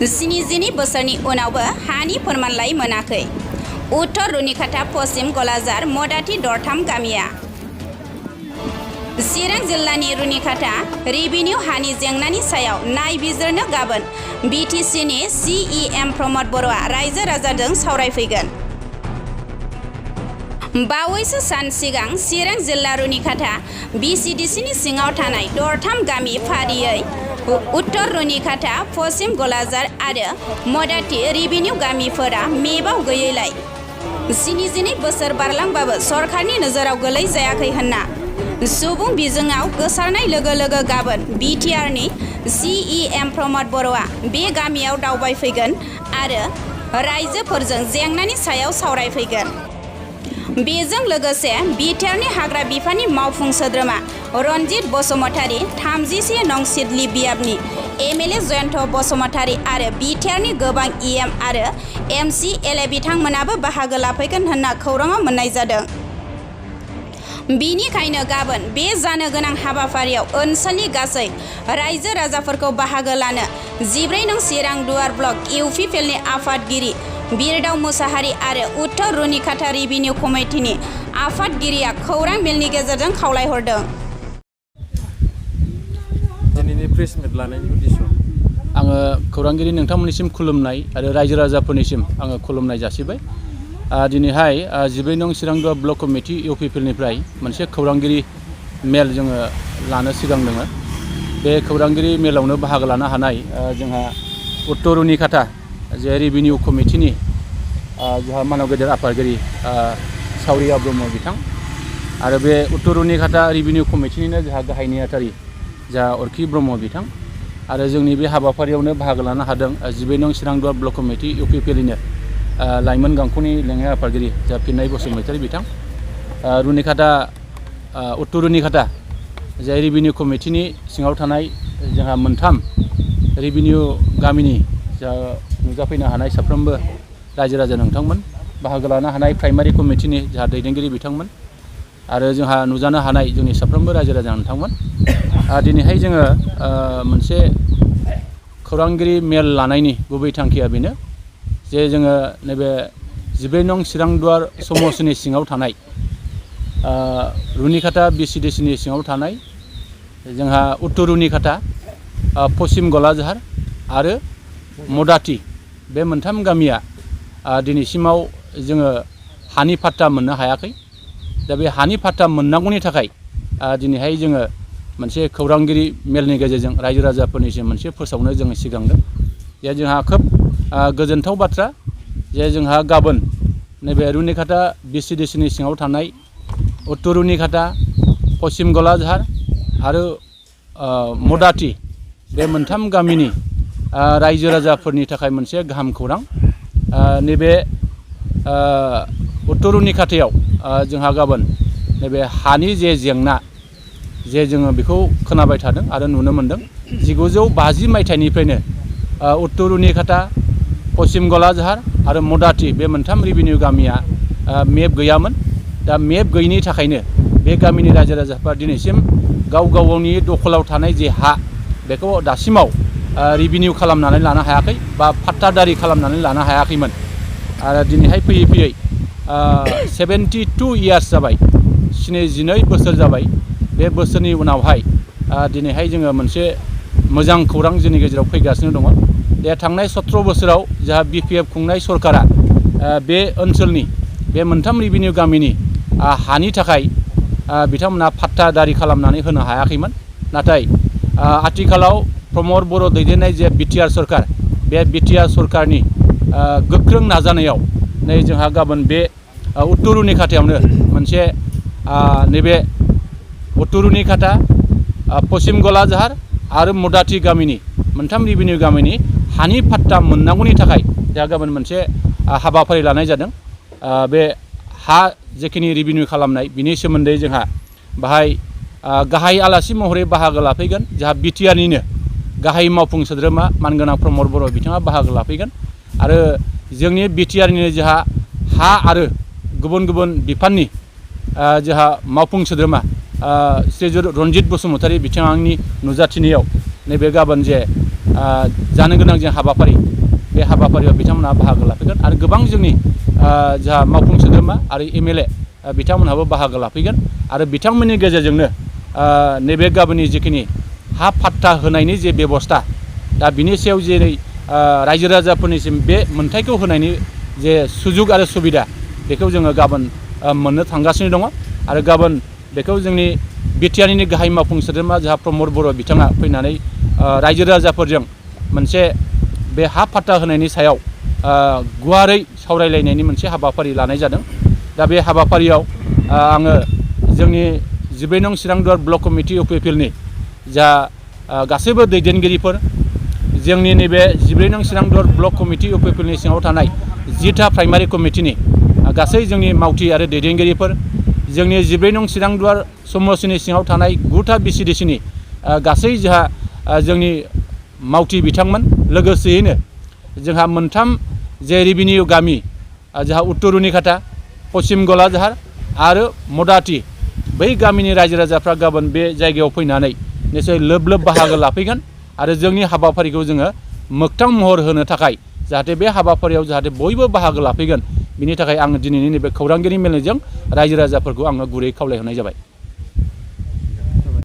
स्निजिनि बोसोरनि उनावबो हानि फोरमानलाइ मोनाखै। उत्तर रुनिखाता पश्चिम गलाजार मदाथि दरथाम गामिया। चिरां जिल्लानि रुनिखाता रेभिनिउ हानि जेंनानि सायाव नायबिजिरनो गाबोन BTCनि CEM रमद बर'आ रायजो राजाजों सावरायफैगोन। बावैसो सान सिगां चिरां जिल्ला रुनिखाता VCDCनि सिङाव थानाय दरथाम गामि फारियै उत्तर रुनिखाता पश्चिम गलाजार आरो मदाथि रेभिनिउ गामिफोरा मेपआव गैयैलाय स्निजिनै बोसोर बारलांबाबो सरकारनि नोजोराव गोलै जायाखै होनना सुबुं बिजोङाव गोसारनाय लोगो लोगो गाबोन BTRनि CEM रमद बर'आ बे गामियाव दावबायफैगोन आरो रायजोफोरजों जेंनानि सायाव सावरायफैगोन। बेजों लोगोसे BTRनि हाग्रा बिफाननि मावफुं सोद्रोमा रनजित बसुमतारी, 31 नं सिदली बियाबनि MLA जयन्त बसुमतारी आरो BTRनि गोबां EM आरो MCLA बिथांमोनाबो बाहागो लाफैगोन होनना खौराङाव मोननाय जादों। बिनिखायनो गाबोन बे जानो गोनां हाबाफारियाव ओनसोलनि गासै रायजो राजाफोरखौ बाहागो लानो 14 नं चिरां दुवार ब्लक UPPLनि आफादगिरि बिरदाव मुसाहारि आरो उत्तर रुनिखाता रेभिनिउ कमिटिनि आफादगिरिया खौरां मेलनि गेजेरजों खावलायहरदों। दिनैनि प्रेस मिट लानायनि उद्देश्य आङो खौरांगिरि नोंथांमोननिसिम खुलुमनाय आरो रायजो राजाफोरनिसिम आङो खुलुमनाय जासिबाय। दिनैहाय 14 नं चिरां दुवार ब्लक कमिटि UPPLनिफ्राय मोनसे खौरांगिरि मेल जोङो लानो सिगांदों। बे खौरांगिरि मेलावनो बाहागो लानो हानाय जोंहा उत्तर रुनिखाता जे रेभिनिउ कमिटिनि जोंहा मानव गेदेर आफादगिरि सावरिया ब्रह्म बिथां आरो बे उत्तर रुनिखाता रेभिनिउ कमिटिनिनो जोंहा गाहाय नेहाथारि जा अरखि ब्रह्म बिथां आरो जोंनि बे हाबाफारियावनो बाहागो लानो हादों 14 नं चिरां दुवार ब्लक कमिटि UPPLनिनो लाइमोन गांखंनि लेङाइ आफादगिरि जा फिन्नाय बसुमतारी बिथां रुनिखाता उत्तर रुनिखाता जे रेभिनिउ कमिटिनि सिङाव थानाय जोंहा मोनथाम रेभिनिउ गामिनि जा नुजाफैनो हानाय साफ्रोमबो रायजो राजा नोंथांमोन, बाहागो लानो हानाय प्राइमारि कमिटिनि जोंहा दैदेनगिरि बिथांमोन आरो जोंहा नुजानो हानाय जोंनि साफ्रोमबो रायजो राजा नोंथांमोन। दिनैहाय जोङो मोनसे खौरांगिरि मेल लानायनि गुबै थांखिया बेनो जे जोङो नैबे 14 नं चिरां दुवार समस्टिनि सिङाव थानाय रुनिखाता VCDCनि सिङाव थानाय जोंहा उत्तर रुनिखाता पश्चिम गलाजार आरो मदाथि बे मोनथाम गामिया दिनैसिमाव जोङो हानि फाट्टा मोननो हायाखै। दा बे हानि फाट्टा मोननांगौनि थाखाय दिनैहाय जोङो मोनसे खौरांगिरि मेलनि गेजेरजों रायजो राजाफोरनिसिम मोनसे फोसावनो जोङो सिगांदों। जे जोंहा खोब गोजोनथाव बाथ्रा जे जोंहा गाबोन नैबे रुनिखाता VCDCनि सिङाव थानाय उत्तर रुनिखाता पश्चिम गलाजार आरो मदाथि बे मोनथाम गामिनि रायजो राजाफोरनि थाखाय मोनसे गाहाम खौरां। नैबे उत्तर रुनिखातायाव जोंहा गाबोन नैबे हानि जे जेंना जे जोङो बेखौ खोनाबाय थादों आरो नुनो मोनदों। 1950 मायथाइनिफ्रायनो उत्तर रुनिखाता पश्चिम गलाजार आरो मदाथि बे मोनथाम रेभिनिउ गामिया मेप गैयामोन। दा मेप गैयिनि थाखायनो बे गामिनि रायजो राजाफ्रा दिनैसिम गाव गावनि दखलाव थानाय जे हा बेखौ दासिमाव रेभिनिउ खालामनानै लानो हायाखै बा फाट्टादारि खालामनानै लानो हायाखैमोन। आरो दिनैहाय फैयै फैयै 72 इयार्स जाबाय, 72 बोसोर जाबाय। बे बोसोरनि उनावहाय दिनैहाय जोङो मोनसे मोजां खौरां जोंनि गेजेराव फैगासिनो दङ। बे थांनाय 17 बोसोराव जोंहा BPF खुंनाय सरकारा बे ओनसोलनि बे मोनथाम रेभिनिउ गामिनि हानि थाखाय बिथांमोना फाट्टादारि खालामनानै होनो हायाखैमोन। नाथाय आथिखालाव प्रमद बर' दैदेननाय जे BTR सरकार, बे BTR सरकारनि गोख्रों नाजानायाव नै जोंहा गाबोन बे उत्तर रुनिखातायावनो मोनसे नैबे उत्तर रुनिखाता पश्चिम गलाजार आरो मदाथि गामिनि मोनथाम रेभिनिउ गामिनि हानि फाट्टा मोननांगौनि थाखाय जोंहा गाबोन मोनसे हाबाफारि लानाय जादों। बे हा जेखिनि रेभिनिउ खालामनाय बिनि सोमोन्दै जोंहा बाहाय गाहाय आलासि महरै बाहागो लाफैगोन। जोंहा BTRनिनो गाहाय मावफुं सोद्रोमा मानगोनां प्रमद बर' बिथाङा बाहागो लाफैगोन आरो जोंनि BTRनिनो जोंहा हा आरो गुबुन गुबुन बिफाननि जोंहा मावफुं सोद्रोमा श्रीजुत रनजित बसुमतारी बिथांनि नुजाथिनायाव नैबे गाबोन जे जानो गोनां जे हाबाफारि बे हाबाफारियाव बिथांमोनहा बाहागो लाफैगोन आरो गोबां जोंनि जा मावफुं सोद्रोमा आरो MLA बिथांमोनहाबो बाहागो लाफैगोन आरो बिथांमोननि गेजेरजोंनो नैबे गाबोननि जिखिनि हा फाट्टा होनायनि जे बेबस्था दा बिनि सायाव जेरै रायजो राजाफोरनिसिम बे मोन्थायखौ होनायनि जे सुजुग आरो सुबिदा बेखौ जोङो गाबोन मोननो थांगासिनो दङ आरो गाबोन बेखौ जोंनि बिटिआरनि गाहाय मावफुं सोद्रोमा जोंहा प्रमद बर' बिथाङा फैनानै रायजो राजाफोरजों मोनसे बे हा फाट्टा होनायनि सायाव गुवारै सावरायलायनायनि मोनसे हाबाफारि लानाय जादों। दा बे हाबाफारियाव आङो जोंनि 14 नं चिरांदुवार ब्लक कमिटि UPPL नि जा गासैबो दैदेनगिरिफोर जोंनि नैबे 14 नं चिरांदुवार ब्लक कमिटि UPPL नि सिङाव थानाय 10था प्राइमारि कमिटिनि गासै जोंनि मावथि आरो दैदेनगिरिफोर जोंनि 14 नं चिरांदुवार समष्टिनि सिङाव थानाय 9था VCDC नि गासै जोंहा जोंनि मावथि बिथांमोन लोगोसेयैनो जोंहा मोनथाम जे रेभिनिउ गामि जोंहा उत्तर रुनिखाथा पश्चिम गलाझार आरो मदाति बै गामिनि रायजो राजाफ्रा गाबोन बे जायगायाव फैनानै निश्चय लोब लोब बाहागो लाफैगोन आरो जोंनि हाबाफारिखौ जोङो मोगथां महर होनो थाखाय जाहाथे बे हाबाफारियाव जाहाथे बयबो बाहागो लाफैगोन बिनि थाखाय आङो दिनैनि नैबे खौरांगिरि मेलजों रायजो राजाफोरखौ आङो गुरै खावलायहरनाय जाबाय।